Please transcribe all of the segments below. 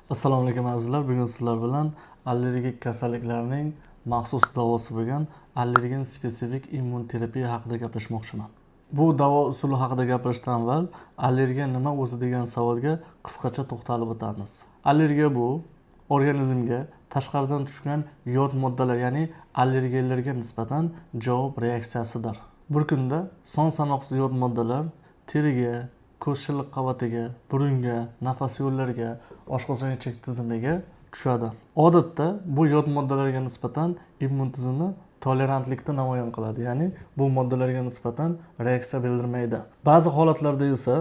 Assalomu alaykum, azizlar. Bugun sizlar bilan allergik kasalliklarning maxsus davosi bo'lgan allergen spesifik immun terapiya haqida gaplashmoqchiman. Bu davo usuli haqida gapirishdan avval allergiya nima o'zi degan savolga qisqacha to'xtalib o'tamiz. Allergiya bu organizmga tashqaridan tushgan yot moddalar, ya'ni allergenlarga nisbatan javob reaksiyasidir. Bir kunda son sanoqsiz yot moddalar teriga, ko'z shilliq qavatiga, burunga, nafas yo'llariga, oshqozon ichak tizimiga tushadi. Odatda bu yot moddalarga nisbatan immun tizimi tolerantlikni namoyon qiladi, ya'ni bu moddalarga nisbatan reaksiya bildirmaydi. Ba'zi holatlarda esa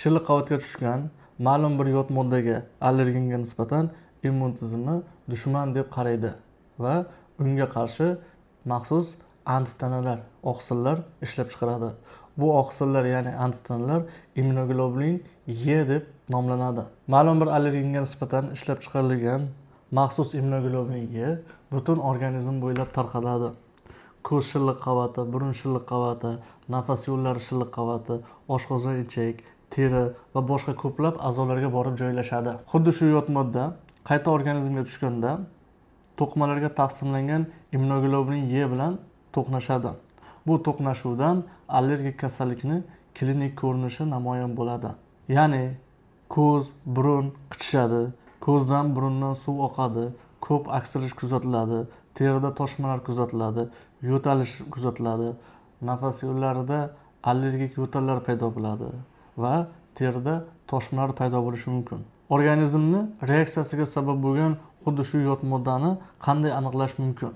shilliq qavatga tushgan ma'lum bir yot moddaga, allergenga nisbatan immun tizimi dushman deb qaraydi va unga qarshi maxsus antitanalar, oqsillar ishlab chiqaradi. Bu oqsillar, ya'ni antitanalar immunoglobulin E deb nomlanadi. Ma'lum bir allergenga nisbatan ishlab chiqarilgan maxsus immunoglobulin E butun organizm bo'ylab tarqaladi. Ko'z shilliq qavati, burun shilliq qavati, nafas yo'llari shilliq qavati, oshqozon ichak, teri va boshqa ko'plab a'zolarga borib joylashadi. Xuddi shu yot modda qayta organizmga tushganda to'qimalarga taqsimlangan immunoglobulin E bilan to'qnashadi. Bu to'qnashuvdan allergik kasallikni klinik ko'rinishi namoyon bo'ladi, ya'ni ko'z, burun qichishadi, ko'zdan, burundan suv oqadi, ko'p aksirish kuzatiladi, terida toshmalar kuzatiladi, yo'talish kuzatiladi, nafas yo'llarida allergik yo'tallar paydo bo'ladi va terida toshmalar paydo bo'lishi mumkin. Organizmni reaksiyasiga sabab bo'lgan xuddi shu yot moddani qanday aniqlash mumkin?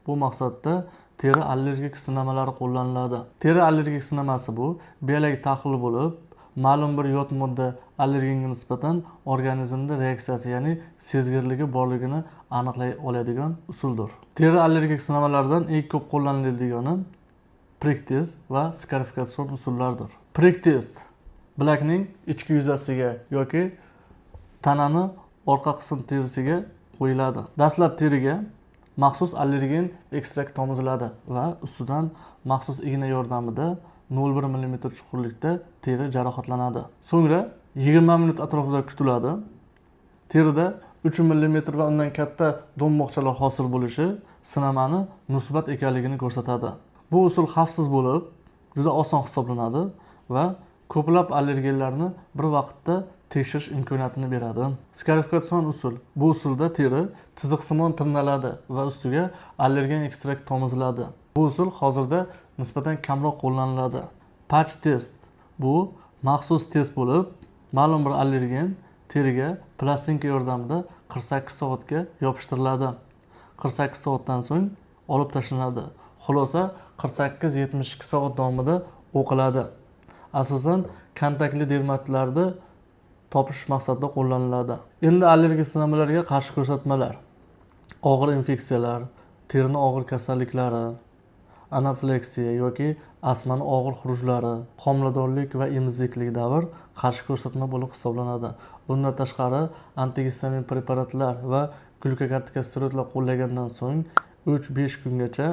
Bu maqsadda teri allergik sinamalari qo'llaniladi. Teri allergik sinamasi bu biologik tahlil bo'lib, ma'lum bir yot modda, allergenga nisbatan organizmda reaksiyasi, ya'ni sezgirligi borligini aniqlay oladigan usuldir. Teri allergik sinamalaridan eng ko'p qo'llaniladigani prick test va skarifikatsion usullardir. Prick test bilakning ichki yuzasiga yoki tanani orqa qism terisiga qo'yiladi. Dastlab teriga maxsus allergen ekstrakt tomiziladi va ustidan maxsus igna yordamida 0,1 mm chuqurlikda teri jarohatlanadi. So'ngra 20 minut atrofida kutiladi. Terida 3 mm va undan katta do'mboqchalar hosil bo'lishi sinamani musbat ekanligini ko'rsatadi. Bu usul xavfsiz bo'lib, juda oson hisoblanadi va ko'plab allergenlarni bir vaqtda tekshirish imkoniyatini beradi. Skarifikatsion usul. Bu usulda teri chiziqsimon tirnaladi va ustiga allergen ekstrakt tomiziladi. Bu usul hozirda nisbatan kamroq qo'llaniladi. Patch test. Bu maxsus test bo'lib, ma'lum bir allergen teriga plastinka yordamida 48 soatga yopishtiriladi. 48 soatdan so'ng olib tashlanadi. Xulosa 48-72 soat davomida o'qiladi. Asosan kontaktli dermatitlarni topish maqsadida qo'llaniladi. Endi allergik sinamalarga qarshi ko'rsatmalar: og'ir infeksiyalar, terini og'ir kasalliklari, anafilaksiya yoki astmani og'ir xurujlari, homiladorlik va emizikli davr qarshi ko'rsatma bo'lib hisoblanadi. Bundan tashqari, antigistamin preparatlar va glyukokortikosteroidlar qo'llagandan so'ng 3-5 kungacha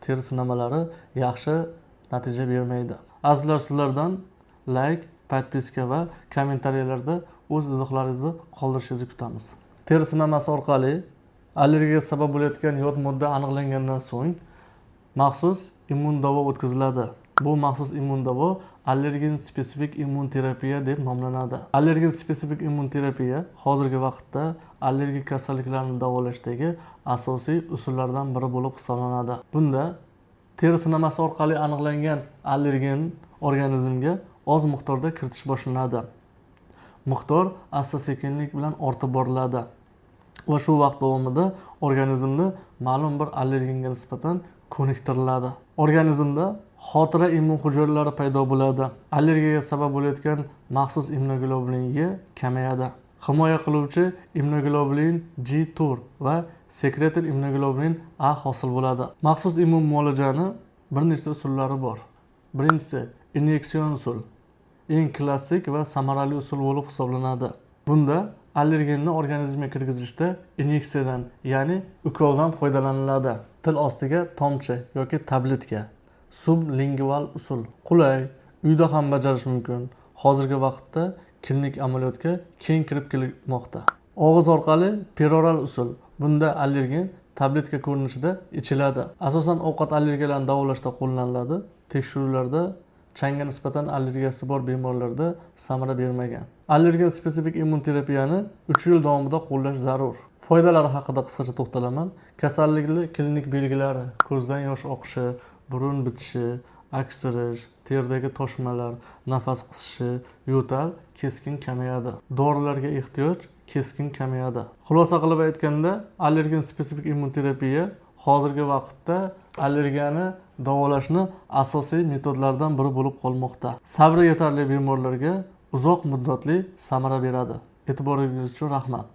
teri sinamalari yaxshi natija bermaydi. Azizlar, sizlardan layk, подписка va kommentariyalarda o'z izohlaringizni qoldirishingizni kutamiz. Teri sinamasi orqali allergiyaga sabab bo'layotgan yot modda aniqlangandan so'ng maxsus immun davo o'tkaziladi. Bu maxsus immun davo allergen spesifik immun terapiya deb nomlanadi. Allergen spesifik immun terapiya hozirgi vaqtda allergik kasalliklarni davolashdagi asosiy usullardan biri bo'lib hisoblanadi. Bunda teri sinamasi orqali aniqlangan allergen organizmga oz miqdorda kiritish boshlanadi. Miqdor asta sekinlik bilan ortib boriladi va shu vaqt davomida organizmni ma'lum bir allergenga nisbatan ko'niktiriladi. Organizmda xotira immun hujayralari paydo bo'ladi. Allergiyaga sabab bo'layotgan maxsus immunoglobulin E kamayadi. Himoya qiluvchi immunoglobulin G4 va sekretor immunoglobulin A hosil bo'ladi. Maxsus immun muolajani bir nechta usullari bor. Birinchisi inyeksion usul. Eng klassik va samarali usul bo'lib hisoblanadi. Bunda allergenni organizmga kirgizishda inyeksiyadan, ya'ni ukoldan foydalaniladi. Til ostiga tomchi yoki tabletka. Sublingual usul. Qulay, uyda ham bajarish mumkin. Hozirgi vaqtda Klinik amaliyotga keng kirib kelmoqda. Og'iz orqali peroral usul. Bunda allergen tabletka ko'rinishida ichiladi. Asosan ovqat allergiyalarini davolashda qo'llaniladi. Tekshiruvlarda changga nisbatan allergiyasi bor bemorlarda samara bermagan. Allergen spesifik immunoterapiyani 3 yil davomida qo'llash zarur. Foydalari haqida qisqacha to'xtalaman. Kasallikni klinik belgilari: ko'zdan yosh oqishi, burun bitishi, aksirish, teridagi toshmalar, nafas qisishi, yo'tal keskin kamayadi. Dorilarga ehtiyoj keskin kamayadi. Xulosa qilib aytganda, allergen spesifik immunoterapiya hozirgi vaqtda allergiyani davolashni asosiy metodlaridan biri bo'lib qolmoqda. Sabri yetarli bemorlarga uzoq muddatli samara beradi. E'tiboringiz uchun rahmat.